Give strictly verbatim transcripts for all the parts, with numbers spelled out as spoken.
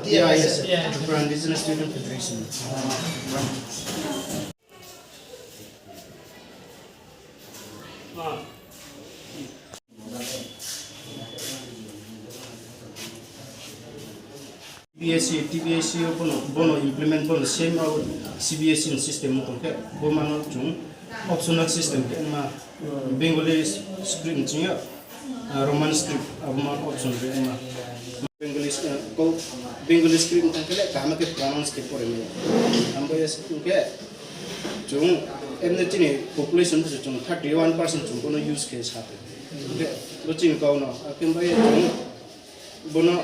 Yeah, yes. Tripura Indigenous Student Federation. T B S E, T B S E o bono, bono implement bono same o C B S E ni system o tongkhe bo mano chung optional system khe ma Bengali script ni chingya, ah, Roman script abo ma option re ma Bengali, ah, ko Bengali script ni tangkhe le kaham khe pronounce khe pore maya. Ambo yes khe chung emne chini population bo chung thirty one percent chung bono use khe sa. Khe bo chini kau no akhe bai chung Bono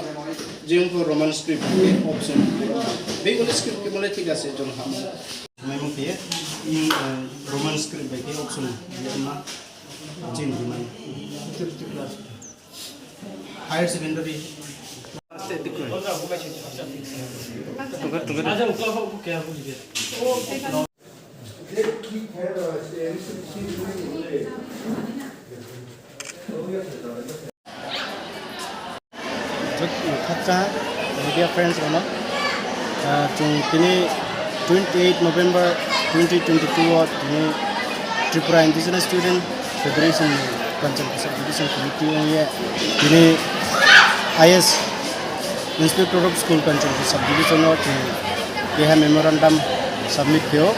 jeng pho Roman script ke option. Bengali script ke mole thik ase jong ham. Mai mo ke in, eh, Roman script bai ke option ma chin di mai. Higher secondary. Khakchang media friends rokno, ah, chwng tini twenty eight November twenty twenty two o tini Tripura Indigenous Student Federation ni Kanchanpur Subdivision Committee wngye tini I S Inspector of School Kanchanpur Subdivision o chwng keha memorandum submit khaio.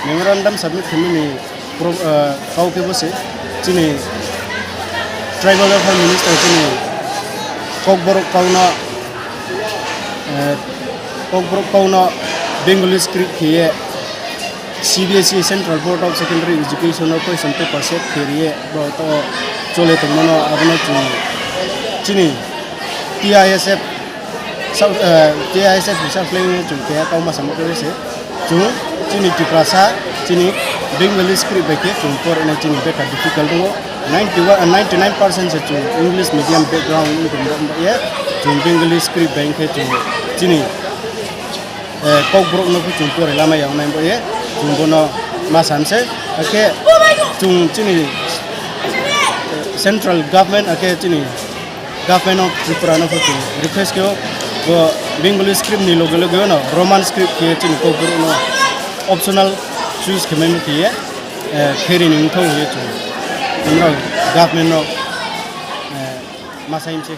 Memorandum submit khaimani pro-, ah, kau khe bo se chini Tribal Welfare Minister chini Kokborok kauno, eh, Kokborok kauno Bengali script khiye C B S E Central Board of Secondary Education o question paper set khiriye bo to chole tongmano abono chwng chini T I S F Sab-, eh, T I S F ni sab khlai wngwi chwng keha kauma samung khe se chwng chini Tiprasa chini Bengali script bai khe chwng por wngnai chini beta difficult wngo. Ninety one, ninety nine percent se chwng English medium background wngwi tongma ye chwng Bengali script bai khe chwng chini, eh, kokborok no khe chwng por lama ya wngnai bo ye chwng bono ma sam se. Hakhe chwng chini, eh, central government hakhe chini Government of Tripura no photo request khe bo Bengali script ni loge loge no Roman script khe chini kokborok no optional choose khe mai khe ye, eh, kheri ni wngthok ye chung government no, eh, masa imse.